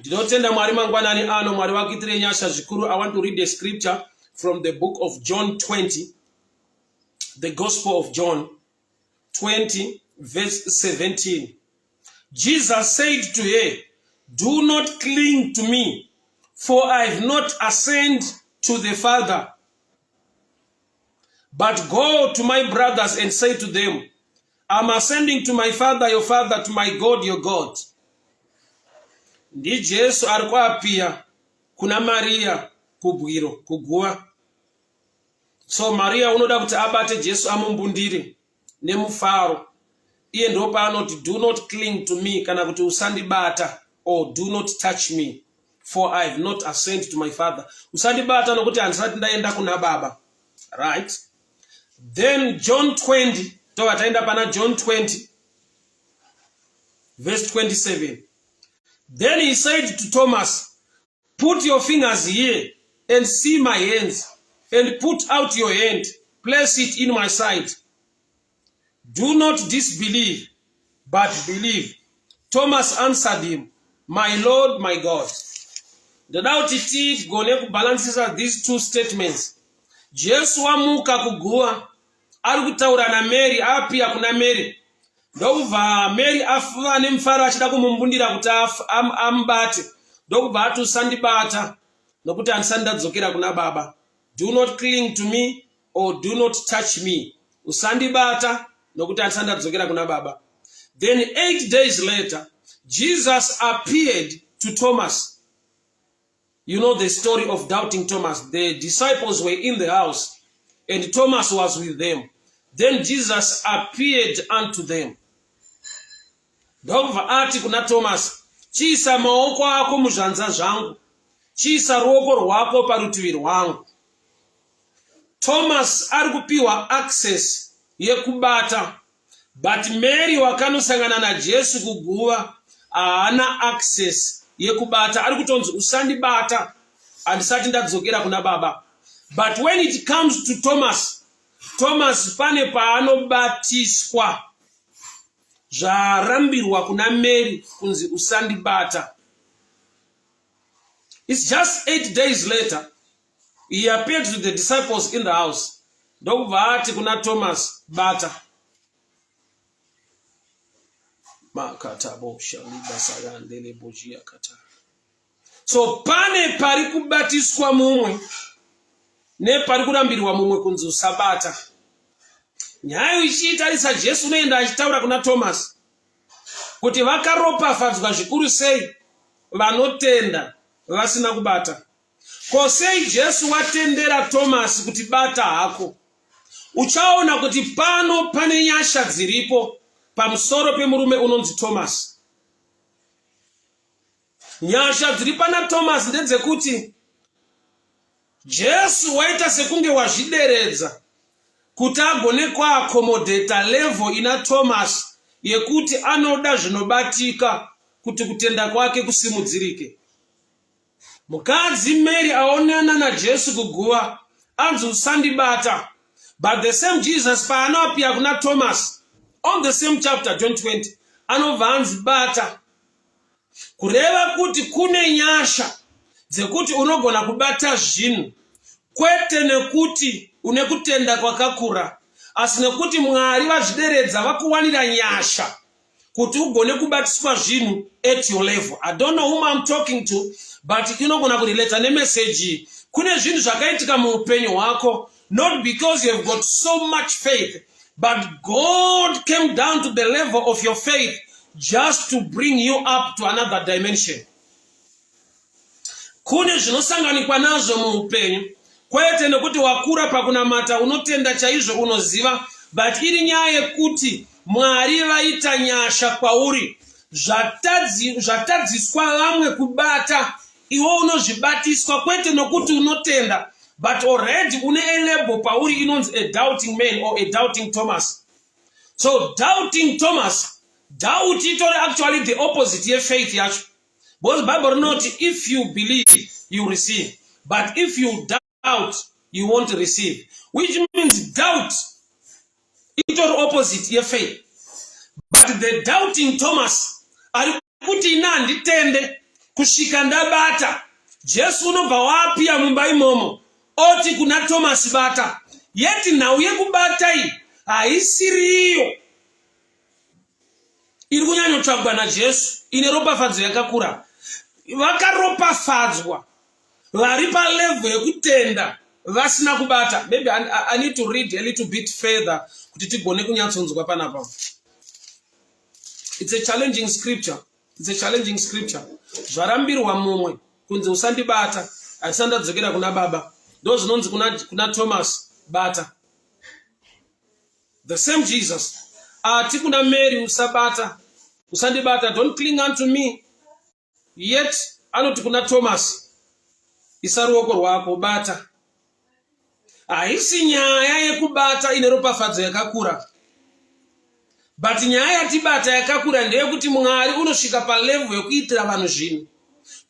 Ndinotenda Mwari mangwanani ano. Mwari vakuitire nyasha zvikuru. I want to read a scripture from the book of John 20, the Gospel of John 20 verse 17. Jesus said to her, "Do not cling to me, for I have not ascended to the Father. But go to my brothers and say to them, I'm ascending to my Father, your Father, to my God, your God." NdiJesu ari kuappear kuna Mariya kubwiro, kuguva. So Mariya unoda kuti abate Jesu, amumbundire nemufaro. Iye ndopaanoti, "Do not cling to me," kana kuti "Usandibata," or "Do not touch me, for I have not ascended to my Father." Usandibata nokuti handisati ndaenda kuna Baba. Right, then John 20, tobva taenda pana John 20 verse 27. Then he said to Thomas, "Put your fingers here and see my hands, and put out your hand, place it in my side. Do not disbelieve, but believe." Thomas answered him, "My Lord, my God." Ndoda kuti tigone kubhalansisa these two statements. Jesu wamuka kuguva, ari kutaura naMary, aappear kuna Mary, ndokubva Mary afuva nemufaro achida kumumbundira kuti amubate, ndokubva ati, "Usandibata nokuti handisati ndadzokera kuna Baba." "Do not cling to me," or "Do not touch me." Usandibata nokuti handisati ndadzokera kuna Baba. Then 8 days later, Jesus appeared to Thomas. You know the story of doubting Thomas. The disciples were in the house and Thomas was with them. Then Jesus appeared unto them, ndokubva ati kuna Thomas, "Chiisa maoko ako muzvanza zvangu, chiisa ruoko rwako parutivi rwangu." Thomas ari kupiwa access yekubata, but Mary wakanosangana naJesu kuguva haana access yekubata. Ari kutonzi, "Usandibata, handisati ndadzokera kuna Baba." But when it comes to Thomas, Thomas pane paanobatiswa zvarambirwa kuna Mary kunzi usandibata. It's just 8 days later, he appeared to the disciples in the house, ndokubva ati kuna Thomas, "Bata." Makatabo shalibasayandelebojiakata. So pane pari kubatiswa mumwe nepari kurambirwa mumwe kunzi usabata. Nyaya ichiitarisa, Jesu unoenda achitaura kuna Thomas kuti vakaropafadzwa zvikuru sei vanotenda vasina kubata. Ko sei Jesu watendera Thomas kuti bata hako? Uchaona kuti pano pane nyasha dziripo pamusoro pemurume unonzi Thomas. Nyasha dziri pana Thomas ndedzekuti Jesu waita sekunge wazvideredza kuti agone kuaccommodate level ina Thomas yekuti anoda zvinobatika kuti kutenda kwake kusimudzirike. Mukadzi Mary aonana naJesu kuguva, anzi, "Usandibata," but the same Jesus paanoappear kuna Thomas on the same chapter, John 20, anobva anzi, "Bata." Kureva kuti kune nyasha dzekuti unogona kubata zvinhu, kwete nekuti une kutenda kwakakura, asi nekuti Mwari vazvideredza, vakuwanira nyasha kuti ugone kubatiswa zvinhu at your level. I don't know whom I'm talking to, but inogona kurelate nemessage. Kune zvinhu zvakaitika muupenyu hwako not because you have got so much faith, but God came down to the level of your faith just to bring you up to another dimension. Kune zvinosanganikwa nazvo muupenyu, kwete nekuti wakura pakunamata, unotenda chaizvo, unoziva, but iri nyaya yekuti Mwari vaita nyasha kwauri. Zvatadziswa vamwe kubata, iwe unozvibatiswa, kwete nokuti unotenda, but already une a label pauri inonzi a doubting man or a doubting Thomas. So doubting Thomas, doubt itori actually the opposite yefaith yacho, because Bible rinoti if you believe, you receive, but if you doubt, you won't receive, which means doubt itori opposite yefaith. But the doubting Thomas ari kuti, "Ina handitende, kusvika ndabata. Jesu unobva waapiya mumba imomo oti kuna Tomasi, bata. Yeti nhau yekubata iyi haisiriyo iri kunyanyotsvagwa naJesu, ine ropafadzo yakakura. Vakaropafadzwa vari palevel yekutenda vasina kubata. Maybe I need to read a little bit further kuti tigone kunyatsonzwa panapa. It's a challenging scripture. It's a challenging scripture. Zvarambirwa mumwe kunzi usandibata handisati ndadzokera kuna baba. Ndo zvinonzi kuna Thomas, bata. The same Jesus ati kuna Mary, usabata, usandibata, don't cling unto me. Yet anoti kuna Thomas, isa ruoko rwako, bata. Haisi nyaya yekubata ine ropafadzo yakakura, but nyaya yatibata yakakura ndeyekuti Mwari unosvika palevel yekuitira vanhu zvinhu,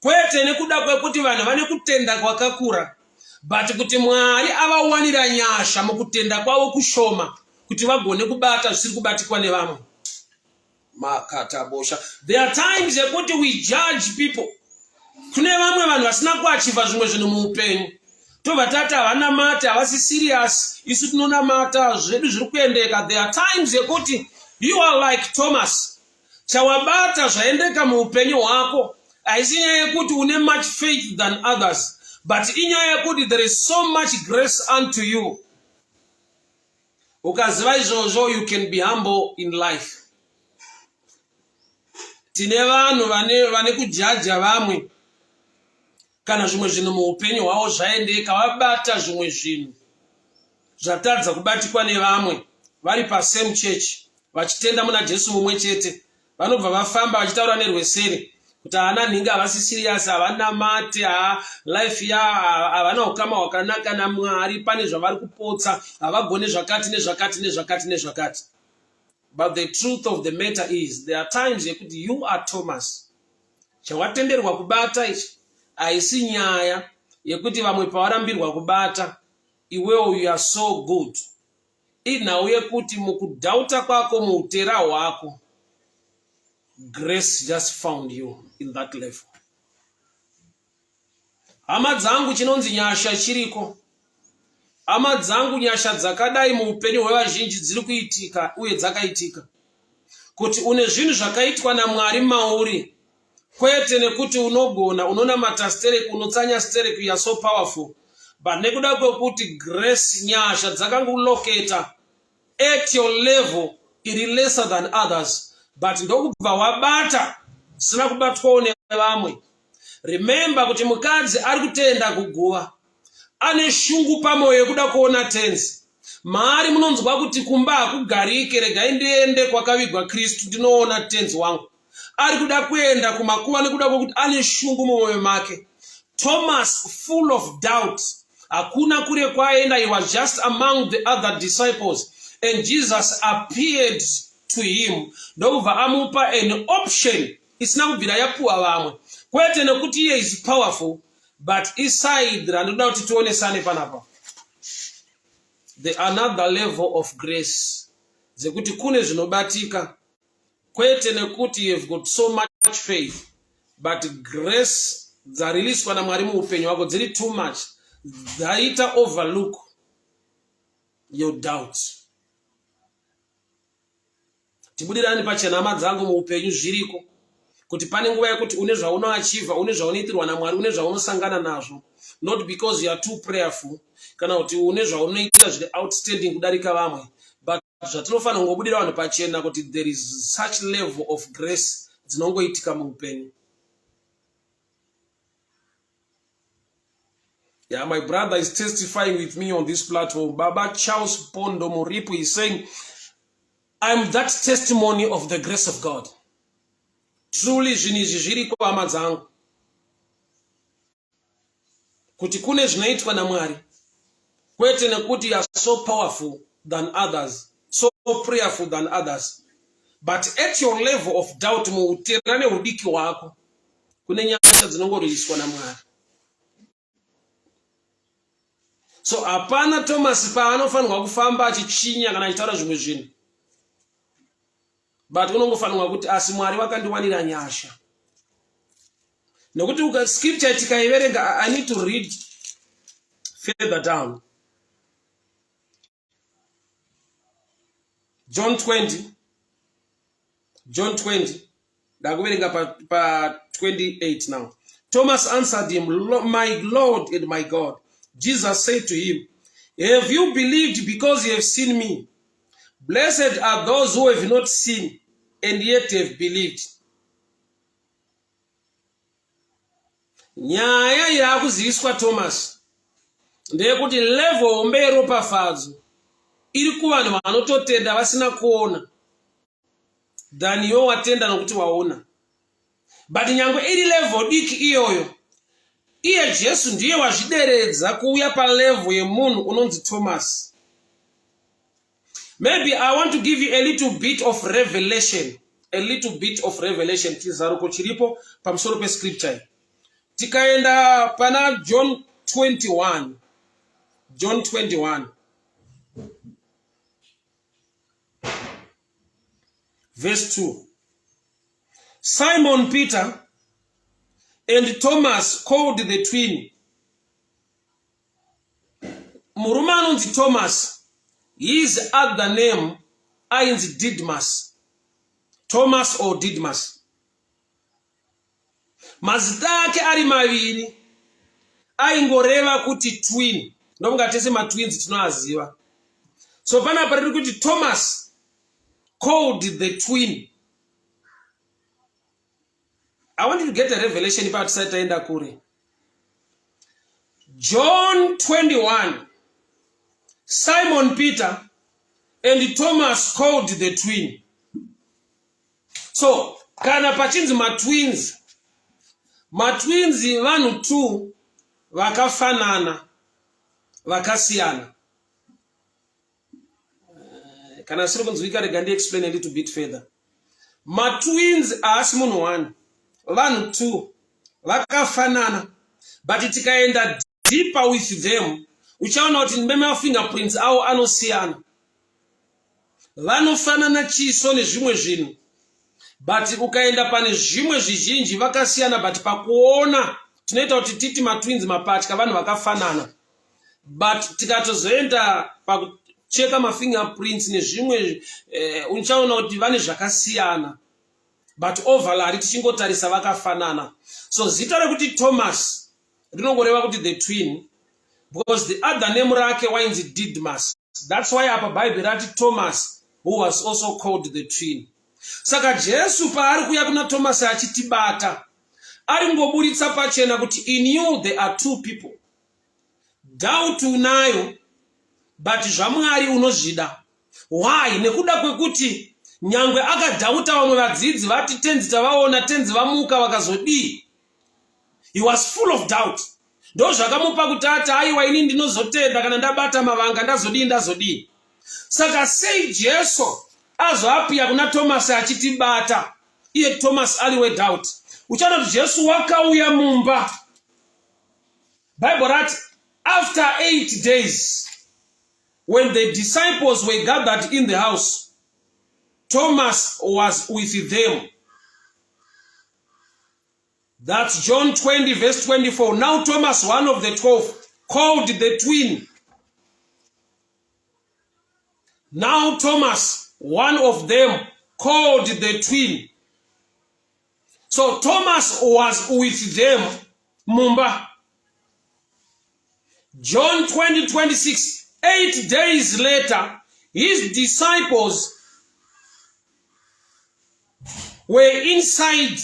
kwete nekuda kwekuti vanhu vane kutenda kwakakura, but kuti Mwari avawanira nyasha mukutenda kwavo kushoma kuti vagone kubata zvisiri kubatikwa nevamwe. Makatabosha. There are times yekuti we judge people. Kune vamwe vanhu vasina kuachivha zvimwe zvinhu muupenyu, tobva tati havanamati, havasi serious, isu tinonamata, zvedu zviri kuendeka. There are times yekuti you are like Thomas. Chawabata zvaendeka muupenyu hwako haisi nyaya yekuti une much faith than others, but inyaya yekuti there is so much grace unto you. Ukaziva izvozvo, you can be humble in life. Tine vanhu vane kujaja vamwe kana zvimwe zvinhu muupenyu hwavo zvaendeka, vabata zvimwe zvinhu zvatadza kubatikwa nevamwe vari pasame church, vachitenda muna Jesu mumwe chete. Vanobva vafamba vachitaura nerweseri kuti haana nhinga, havasi serious, havanamati, ha life ya havana ukama hwakanaka naMwari, pane zvavari kupotsa, havagone zvakati nezvakati nezvakati nezvakati. But the truth of the matter is, there are times yekuti you are Thomas. Chawatenderwa kubata ichi haisi nyaya yekuti vamwe pavarambirwa kubata, iwewo you are so good. Inhau yekuti mukudhauta kwako, muutera hwako, grace just found you in that level. Hama dzangu, chinonzi nyasha chiriko. Hama dzangu, nyasha dzakadai muupenyu hwevazhinji dziri kuitika uye dzakaitika, kuti une zvinhu zvakaitwa naMwari mauri, kwete nekuti unogona, unonamata stereki, unotsanya stereki, you are so powerful, but nekuda kwekuti grace, nyasha dzakanguloketa at your level iri lesser than others, but ndokubva wabata zvisina kubatwawo nevamwe. Remember kuti mukadzi ari kutenda kuguva ane shungu pamwoyo yekuda kuona Tenzi. Maari munonzwa kuti kumba hakugarike, regai ndiende kwakavigwa Kristu ndinoona Tenzi wangu. Ari kuda kuenda kumakuva nekuda kwekuti ane shungu mumwoyo make. Thomas, full of doubt, hakuna kure kwaenda. He was just among the other disciples and Jesus appeared to him, ndokubva amupa an option isina kubvira yapuwa vamwe, kwete nekuti iye is powerful, but iside randinoda kuti tionesane panapa, the another level of grace dzekuti kune zvinobatika kwete nekuti you have got so much faith, but grace dzariliswa naMwari muupenyu hwako dziri too much, dzaita overlook your doubt. Tibudirani pachena, hama dzangu, muupenyu zviriko kuti pane nguva yekuti une zvaunoachivha, une zvaunoitirwa naMwari, une zvaunosangana nazvo, not because you are too prayerful kana kuti une zvaunoita zviri outstanding kudarika vamwe, but zvatinofanira kungobudira vanhu pachena kuti there is such level of grace dzinongoitika muupenyu. Yeah, my brother is testifying with me on this platform. Baba Charles Pondo Muripo is saying, "I'm that testimony of the grace of God." Truly, zvinhu izvi zviriko, hama dzangu, kuti kune zvinoitwa naMwari, kwete nekuti you are so powerful than others, so prayerful than others, but at your level of doubt, muutera neudiki hwako, kune nyasha dzinongorwiswa naMwari. So hapana Thomas paanofanirwa kufamba achichinya kana achitaura zvimwe zvinhu, but unongofanirwa kuti, asi Mwari vakandiwanira nyasha. Nokuti uka scripture tikaiverenga, I need to read further down. John 20 John 20 ndakuverenga pa, pa 28 now. Thomas answered him, My Lord and my God. Jesus said to him, Have you believed because you have seen me? Blessed are those who have not seen and yet have believed. Nyaya yaakuziviswa Thomas ndeyekuti level hombe yeropafadzo iri kuvanhu vanototenda vasina kuona than iwe watenda nokuti waona but nyange iri level diki iyoyo iye jesu ndiye wazvideredza kuuya palevel yemunhu unonzi thomas Maybe I want to give you a little bit of revelation. A little bit of revelation. Chizaruko chiripo pamusoro pescripture. Tikaenda pana John 21. John 21. Verse 2. Simon Peter and Thomas called the twin Murume anonzi Thomas, his other name ainzi Didmus. Thomas or Didmus. Mazita ake ari maviri aingoreva kuti twin. Ndokunga tese matwins tinoaziva. So panapa riri kuti Thomas called the twin. I want you to get a revelation ipapo tisati taenda kure. John 21 Simon Peter and Thomas called the twin. So kana pachinzi matwins, matwins vanhu two vakafanana vakasiyana. Eh, kana siri kunzwika rega ndi explain a little bit further matwins haasi munhu one vanhu two vakafanana but tikaenda deeper with them uchaona kuti memafingerprints avo anosiyana vanofanana chiso nezvimwe zvinhu but ukaenda pane zvimwe zvizhinji vakasiyana but pakuona tinoita kuti titi matwins mapatya vanhu vakafanana but tikatozoenda pakucheka mafingerprints nezvimwe eh, uchaona kuti vane zvakasiyana but overall tichingotarisa vakafanana so zita rekuti thomas rinongoreva kuti the twin because the other name rake wainzi didmas that's why apa bhaibheri rati thomas who was also called the twin saka jesu paari kuya kuna thomas achitibata ari kungoburitsa pachena kuti in you there are two people doubt unayo but zvamwari unozvida why nekuda kwekuti nyangwe akadhauta vamwe vadzidzi vati tenzi tavaona tenzi vamuka vakazodii he was full of doubt ndozvakamupa kuti ati aiwa ini ndinozotenda kana ndabata mavanga ndazodii ndazodii saka sei jesu azoapiya kuna tomasi achitibata iye tomasi ari wedoubt uchaona kuti jesu wakauya mumba Bible rati after 8 days when the disciples were gathered in the house Thomas was with them. That's John 20 verse 24. Now Thomas, one of the 12, called the twin. Now Thomas, one of them, called the twin. So Thomas was with them mumba. John 20, 26, eight days later, his disciples were inside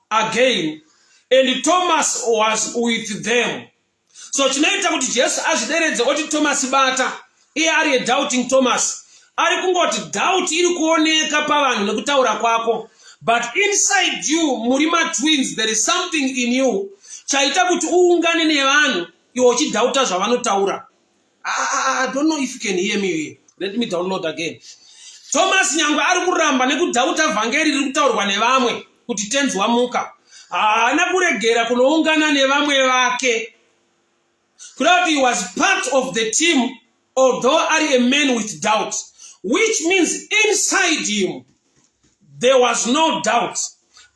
again and Thomas was with them. So chinoita kuti Jesu azvideredze oti Thomas bata, iye ari a doubting Thomas. Ari kungoti doubt iri kuoneka pavanhu nekutaura kwako. But inside you muri matwins there is something in you chaita kuti uungane nevanhu iwe uchidhauta zvavanotaura. I, I don't know if you can hear me here. Let me download again. Thomas nyangwe ari kuramba nekudhauta vhangeri riri kutaurwa nevamwe kuti tenzi wamuka. Haana kuregera kunoungana nevamwe vake. Kuda kuti he was part of the team although ari a man with doubt which means inside him there was no doubt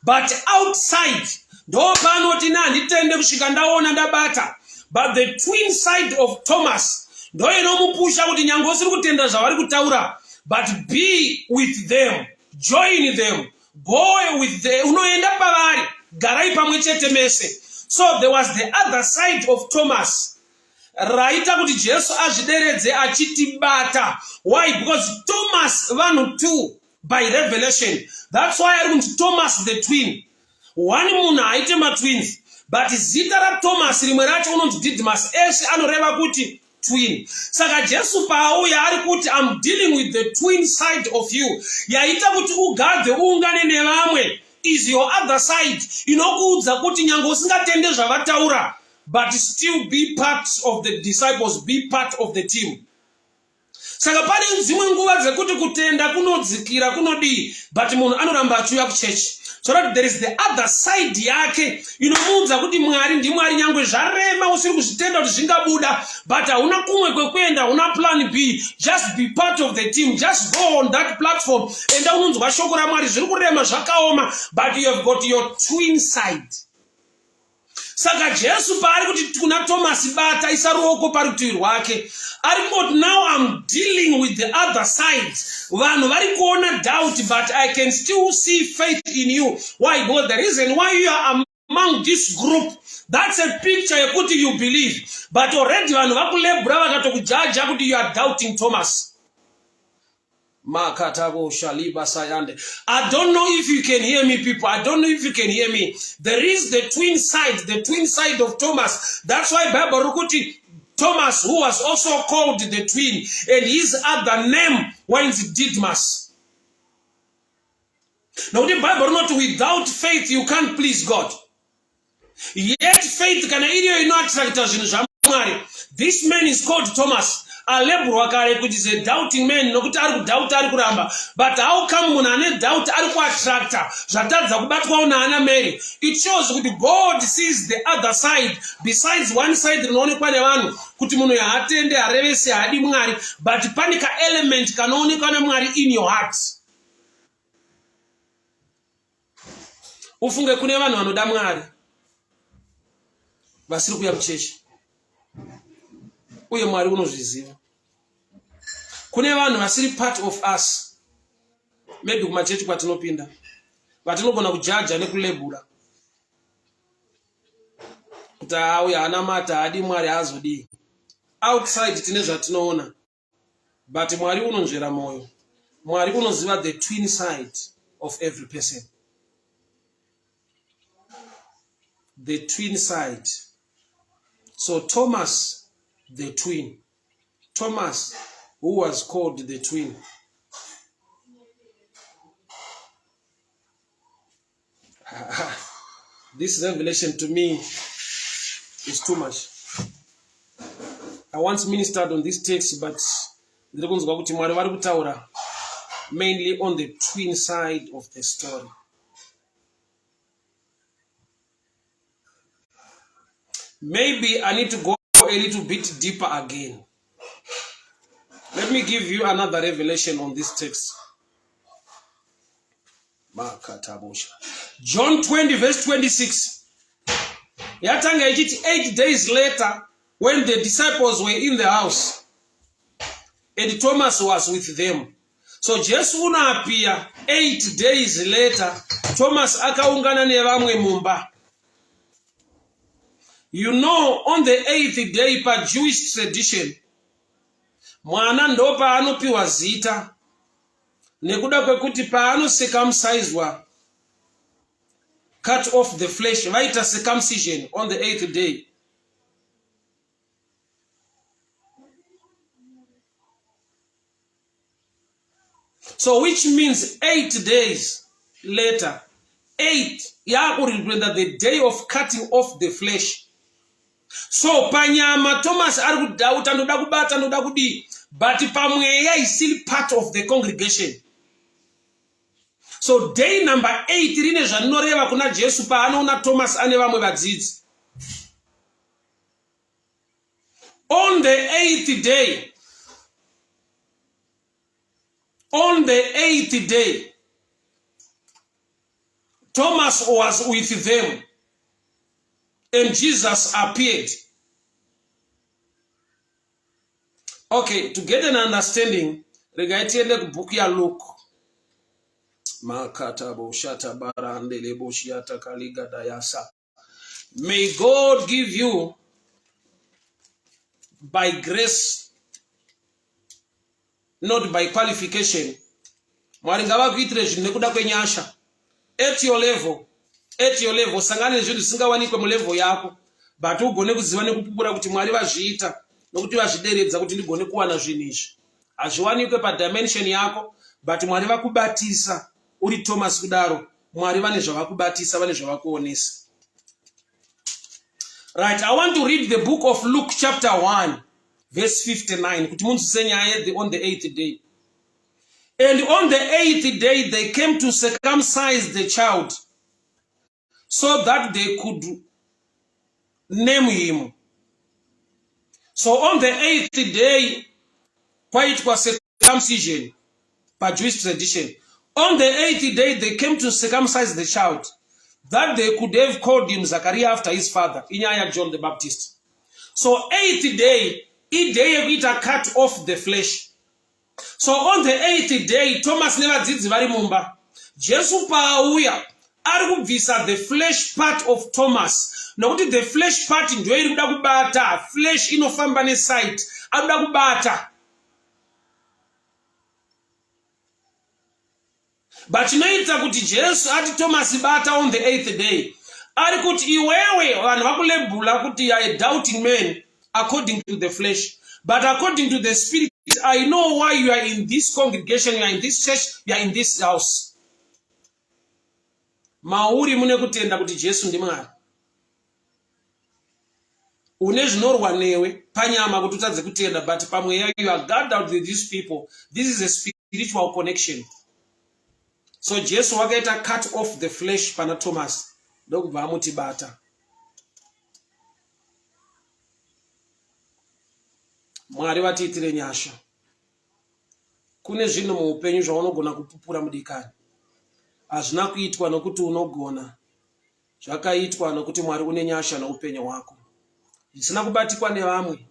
but outside Ndopaanoti ini handitende kusvika ndaona ndabata. But the twin side of Thomas ndoinomupusha kuti nyange usiri kutenda zvavari kutaura but be with them, join them, go with the, unoenda pavari, garai pamwe chete mese. So there was the other side of Thomas raita kuti Jesu azvideredze achitibata. Why? Because Thomas vanhu two by revelation. That's why ari kunzi Thomas the twin. One munhu haaite matwins, but zita raThomas rimwe racho unonzi Didymus, ese anoreva kuti twin. Saka Jesu paauya ari kuti I'm dealing with the twin side of you, yaita kuti ugadhe uungane nevamwe is your other side inokuudza kuti nyange usingatende zvavataura but still be part of the disciples, be part of the team. Saka pane dzimwe nguva dzekuti kutenda kunodzikira kunodii, but munhu anoramba achiuya kuchechi. So that there is the other side yake inomuudza kuti Mwari ndiMwari, nyangwe zvarema usiri kuzvitenda kuti zvingabuda, but hauna kumwe kwekuenda, hauna plan B. Just be part of the team, just go on that platform, enda unonzwa shoko raMwari. Zviri kurema zvakaoma, but you have got your twin side. Saka Jesu paari kuti kuna Thomas bata, isa ruoko parutivi rwake, ari kungoti now I'm dealing with the other side. Vanhu vari kuona doubt, but I can still see faith in you. Why? Because the reason why you are among this group, that's a picture yekuti you believe, but already vanhu vakulebhura vakatokujaja kuti you are doubting Thomas. Makatabo shaliba sayande. I don't know if you can hear me, people. I don't know if you can hear me. There is the twin side, the twin side of Thomas. That's why Bible rikuti Thomas, who was also called the twin, and his other name was Didymus. Nokuti Bible rinoti without faith you can't please God. Yet faith kana iriyo inoattracta zvinhu zvaMwari. This man is called Thomas, aleburwa kare kuti is a doubting man, nokuti ari kudhauta, ari kuramba. But how come munhu ane doubt ari kuattracta zvatadza kubatwawo naana Mary? It shows kuti God sees the other side besides one side rinoonekwa nevanhu kuti munhu haatende, harevesi, haadi Mwari, but pane kaelement kanoonekwa naMwari in your heart. Ufunge kune vanhu vanoda Mwari vasiri kuuya kuchechi, uye Mwari unozviziva. Kune vanhu vasiri part of us, maybe kumachechi kwatinopinda, vatinogona kujaja nekulebura kuti auya haanamata, haadi Mwari, haazodii. Outside tine zvatinoona, but Mwari unonzvera mwoyo. Mwari unoziva the twin side of every person, the twin side. So Thomas the twin, Thomas who was called the twin. This revelation to me is too much. I once ministered on this text, but ndiri kunzwa kuti Mwari vari kutaura mainly on the twin side of the story. Maybe I need to go a little bit deeper again. Let me give you another revelation on this text. Makatabosha. John 20 verse 26. Yatanga ichiti 8 days later when the disciples were in the house and Thomas was with them. So Jesu unoapia 8 days later, Thomas akaungana nevamwe mumba. You know, on the 8th day pa Jewish tradition, mwana ndopaanopiwa zita, nekuda kwekuti paanocircumciswa, cut off the flesh, vaita circumcision on the 8th day. So which means 8 days later, 8 yakurepresenta the day of cutting off the flesh. So panyama Thomas ari kudhauta, ndoda kubata, ndoda kudii, but pamweya is still part of the congregation. So day number 8 rine zvarinoreva kuna Jesu paanoona Thomas ane vamwe vadzidzi. On the 8th day, on the 8th day, Thomas was with them. And Jesus appeared. Okay, to get an understanding, regai tiende kubhuku yaLuke. Makataboshatabarandeleboshiatakaligadayasa. May God give you by grace, not by qualification. Mwari ngavakuitire zvinhu nekuda kwenyasha. At your level, at your level, sangana nezvinhu zvisingawanikwe mulevel yako, but ugone kuziva nekupupura kuti Mwari vazviita nokuti vazvideredza kuti ndigone kuwana zvinhu izvi. Hazviwanikwe padimension yako, but Mwari vakubatisa uri Thomas kudaro. Mwari vane zvavakubatisa, vane zvavakuonesa. Right, I want to read the book of Luke chapter 1 verse 59 kuti munzwise nyaya on the eighth day. And on the eighth day they came to circumcise the child so that they could name him. So on the eighth day kwaitwa circumcision paJewish tradition. On the eighth day they came to circumcise the child that they could have called him Zachariah after his father. Inyaya John the Baptist. So eighth day, iday yekuita cut off the flesh. So on the eighth day, Thomas nevadzidzi vari mumba. Jesu paauya ari kubvisa the flesh part of Thomas. Nokuti the flesh part ndiyo iri kuda kubata. Flesh inofamba nesight. Ari kuda kubata. But chinoita kuti Jesu ati Thomas bata on the eighth day, ari kuti iwewe vanhu vakulebhula kuti you are a doubting man according to the flesh, but according to the spirit I know why you are in this congregation, you are in this church, you are in this house. Mauri mune kutenda kuti Jesu ndiMwari. Une zvinorwa newe panyama kuti utadze kutenda, but pamweya you are gathered with these people. This is a spiritual connection. So Jesu wakaita cut off the flesh pana Thomas ndokubva amuti bata. Mwari vatiitire nyasha. Kune zvinhu muupenyu zvaunogona kupupura mudikani. Hazvina kuitwa nokuti unogona, Zvakaitwa nokuti Mwari une nyasha noupenyu hwako. Zvisina kubatikwa nevamwe,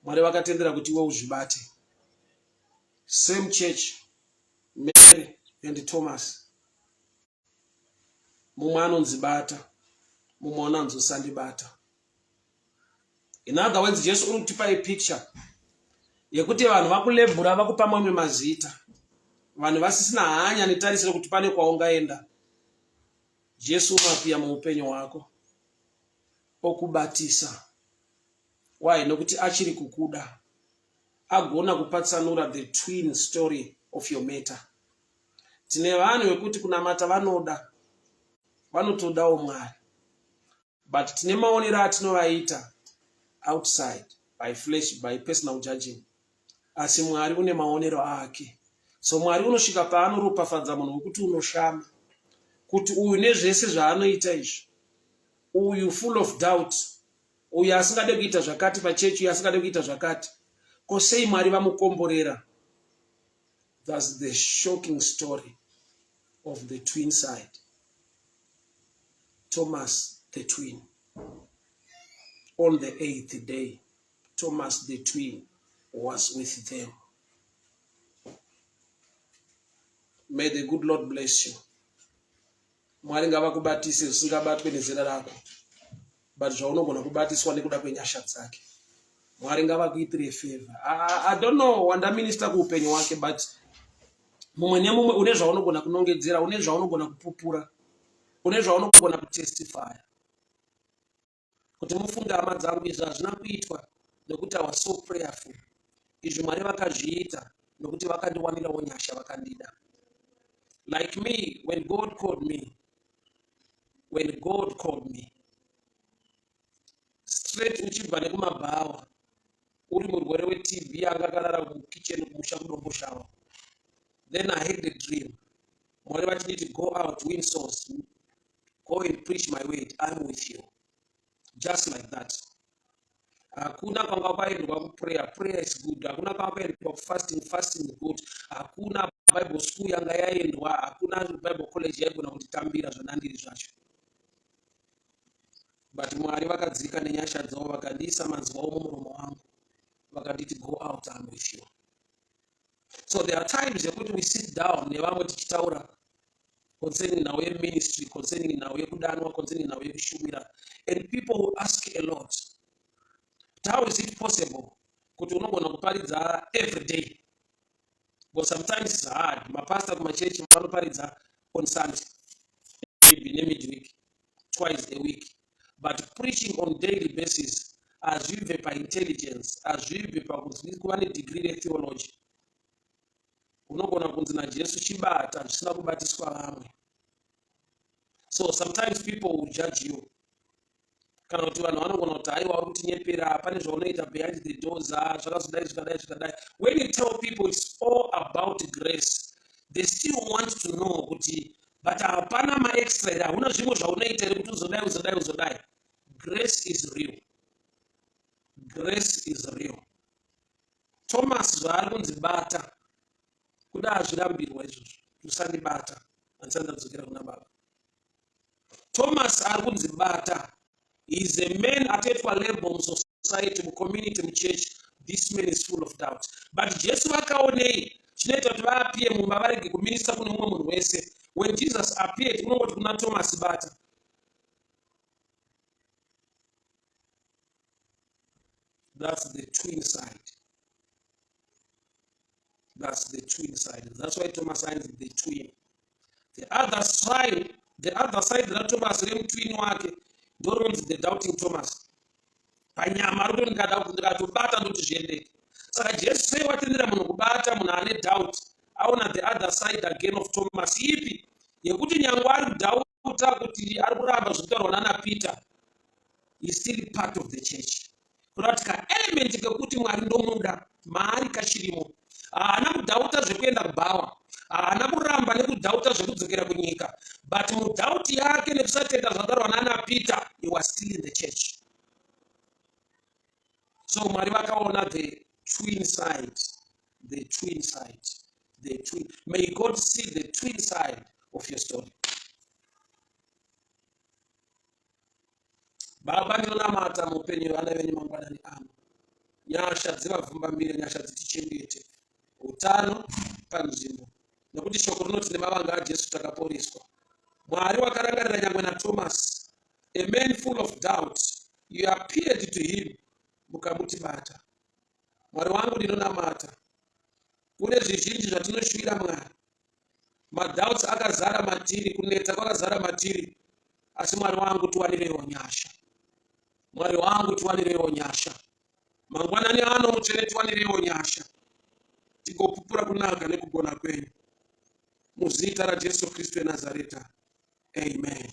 Mwari vakatendera kuti iwe uzvibate. Same church, Mary and Thomas. Mumwe anonzi bata, mumwe anonzi usandibata. In other words, Jesu uri kutipa a picture yekuti vanhu vakulebhura vakupa mamwe mazita. Vanhu vasisina hanya netarisiro kuti pane kwaungaenda. Jesu unoapiya muupenyu hwako okubatisa. Why? Nokuti achiri kukuda. Agona kupatsanura the twin story of your matter. Tine vanhu vekuti kunamata vanoda, vanotodawo Mwari, but tine maonero atinovaita outside by flesh, by personal judging. Asi Mwari une maonero ake. So Mwari unosvika paanoropafadza munhu wekuti unoshama kuti uyu nezvese zvaanoita izvi, uyu full of doubt, uyu asingade kuita zvakati pachechi, uyu asingade kuita zvakati, ko sei Mwari vamukomborera? That's the shocking story of the twin side. Thomas the twin. On the eighth day, Thomas the twin was with them. May the good Lord bless you. Mwari ngavakubatise zvisingabatwe nezera rako, but zvaunogona kubatiswa nekuda kwenyasha dzake. Mwari ngavakuitire favor. I don't know wandaminista kuupenyu wake, but mumwe nemumwe une zvaunogona kunongedzera, une zvaunogona kupupura, une zvaunogona kutestifya. Kuti mufunge hama dzangu, izvi hazvina kuitwa nekuti I was so prayerful. Izvi Mwari vakazviita nokuti vakandiwanirawo nyasha, vakandida. Like me, when God called me, when God called me, straight uchibva nekumabhawa, uri murwere weTB anga akarara mukitchen kumusha kuDomboshawa. Then I had a dream. Mwari vachinditi go out, win souls, go and preach my word, I'm with you. Just like that. Hakuna kwanga kwaendwa kuprayer, prayer is good. Hakuna kwanga kwaendwa kufasting, fasting is good. Hakuna Bible school yanga yaendwa, hakuna Bible college yaigona kunditambira zvandandiri zvacho. But Mwari vakadzika nenyasha dzavo vakandiisa manzwi avo mumuromo wangu, vakanditi, "Go out, I'm with you." So there are times yekuti we sit down nevamwe tichitaura concerning nhau yeministry, concerning nhau yekudanwa, concerning nhau yekushumira, and people will ask a lot, "How is it possible kuti unogona kuparidza every day?" But sometimes it's hard. Mapasta kumachechi vanoparidza on Sunday, maybe nemidweek, twice a week, but preaching on daily basis hazvibve paintelligence, hazvibve pakuva nedegree retheology. Unogona kunzi naJesu, "Chibata zvisina kubatiswa vamwe." So sometimes people will judge you, kana kuti vanhu vanogona kuti, "Haiwa, uri kutinyepera, pane zvaunoita behind the doors, zvakazodai, zvikadai, zvikadai." When you tell people it's all about grace, they still want to know kuti, "But hapana maextra here? Hauna zvimwe zvaunoita here kuti uzodai, uzodai, uzodai?" Grace is real. Grace is real. Thomas zvaari kunzi bata, kuda hazvirambirwa izvozvo, "Usandibata, handisati ndadzokera kuna Baba." Thomas ari kunzi bata is a man atoitwa label musociety, mucommunity, muchurch. This man is full of doubt. But Jesu vakaonei chinoita kuti vaappear mumba, varege kuminister kune mumwe munhu wese? When Jesus appeared, unongoti kuna Thomas, "Bata." That's the twin side. That's the twin side. That's why Thomas is the twin. The other side, the other side raThomas, remutwin wake, ndorinonzi the doubting Thomas. Panyama ari kuti, "Ndikatobata ndoti zviendeke." Saka Jesu sei watendera munhu kubata munhu ane doubt? Aona the other side again of Thomas. Ipi? Yekuti nyange ari kudoubta, kuti ari kuramba zvinotaurwa nana Peter, is still part of the church. Kuda kuti kaelement kekuti Mwari ndomuda maari kachirimo. Haana kudoubta zvekuenda kubhawa, haana kuramba nekudoubta zvekudzokera kunyika, but mudoubt yake nekusatenda zvataurwa nana Peter, he was still in the church. So Mwari vakaona the twin side, the twin side, the twin. May God see the twin side of your story. Baba, ndinonamata muupenyu hwevana venyu mangwanani ano. Nyasha dzivavhumbamire, nyasha dzitichengete, utano panzvimbo, nekuti shoko rinoti nemavanga aJesu takaporeswa. Mwari wakarangarira nyangwe naThomas, a man full of doubt. You appeared to him, mukamuti bata. Mwari wangu, ndinonamata, kune zvizhinji zvatinoshuvira, Mwari. Madoubts akazara matiri, kunetsa kwakazara matiri, asi Mwari wangu, tiwanireiwo nyasha. Mwari wangu, tiwanireiwo nyasha mangwanani ano. Mutsvene, tiwanireiwo nyasha, tigopupura kunaka nekugona kwenyu, muzita raJesu Kristu weNazareta, amen.